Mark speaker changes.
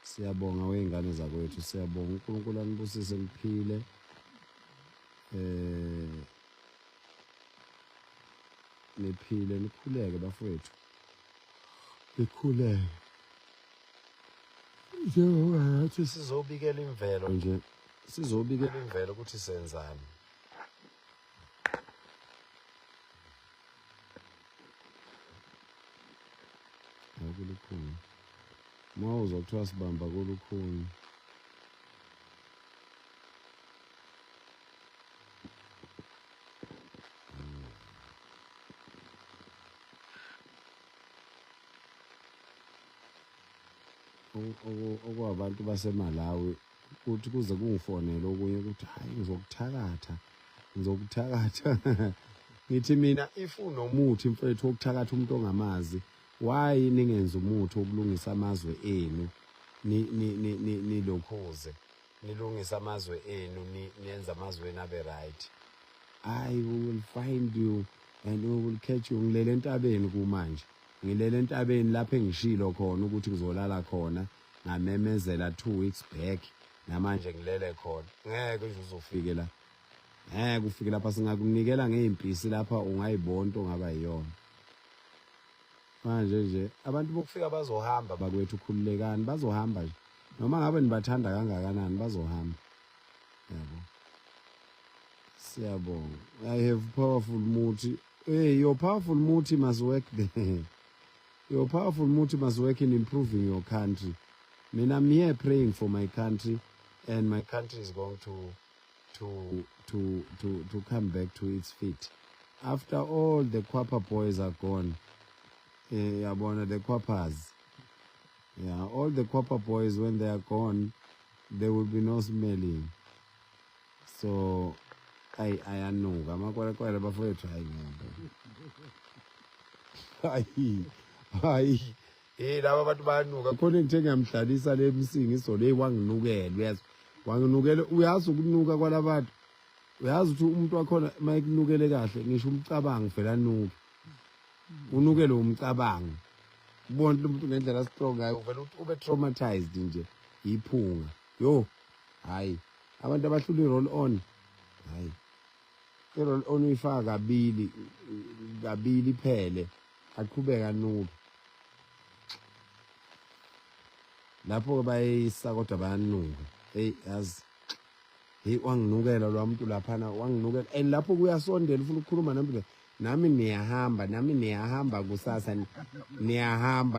Speaker 1: Siyabonga wey'ngane zakwethu, siyabonga. UNkulunkulu anibusise niphile. Eh niphile, nikhuleke bafowethu, nikhuleke njengoba ngathi sizobikela imvelo nje, sizobikela imvelo ukuthi senzani. Akulukhuni uma uzwa kuthiwa sibamba kolukhuni. Okwabantu baseMalawi kuthi kuze kungifonele okunye ukuthi hayi, ngizokuthakatha, ngizokuthakatha. Ngithi mina, if unomuthi mfethu wokuthakatha umuntu ongamazi, why ningenzi umuthi wokulungisa amazwe enu? Nilokhuze nilungise amazwe enu, niyenze amazwe enu abe right. I will find you and we will catch you. Ngilele entabeni kumanje, ngilele entabeni lapho engishilo khona ukuthi ngizolala khona, ngamemezela 2 weeks back, namanje ngilele khona. Ngeke nje uzofike la, ngeke ufike lapha. Singakunikela ngey'mpisi lapha, ungayibona into ongaba yiyona. Manje nje abantu bokufika bazohamba bakwethu, khululekani, bazohamba nje. Noma ngabe nibathanda kangakanani, bazohamba, yabo. Siyabonga. I have powerful muthi. Hey, your powerful muthi must work there. Your powerful muthi must work in improving your country. Mina, I'm here praying for my country, and my country is going to come back to its feet after all the kwapa boys are gone. Yabona, the kwapas, yeah, all the kwapa boys, when they are gone, there will be no smelling. So ayi, ayanuka amakwerekwere bafowethu. Hayi, ngiyabona, hayi, hayi, eh, laba bantu bayanuka. Khona engithe ngiyamhlalisa le msingiso le, wanginukela, uyazi, wanginukela. Uyazi ukunuka kwalabantu, uyazi ukuthi umuntu wakhona uma ekunukele kahle, ngisho umcabango vele anuke, unukele umcabango, ubona umuntu ngendlela strong ngayo, uvele ube traumatized nje iphunga. Yo, hayi, abantu abahlula i-roll on, hayi, i-roll on uyifaka kabili kabili iphele, aqhubeka anuke lapho bayeyisa, kodwa bayanuka. Hey, yazi, hey, wanginukela lo muntu laphana, wanginukela. And lapho kuyasondela, ufuna ukukhuluma nami, nami niyahamba, nami niyahamba kusasa, niyahamba.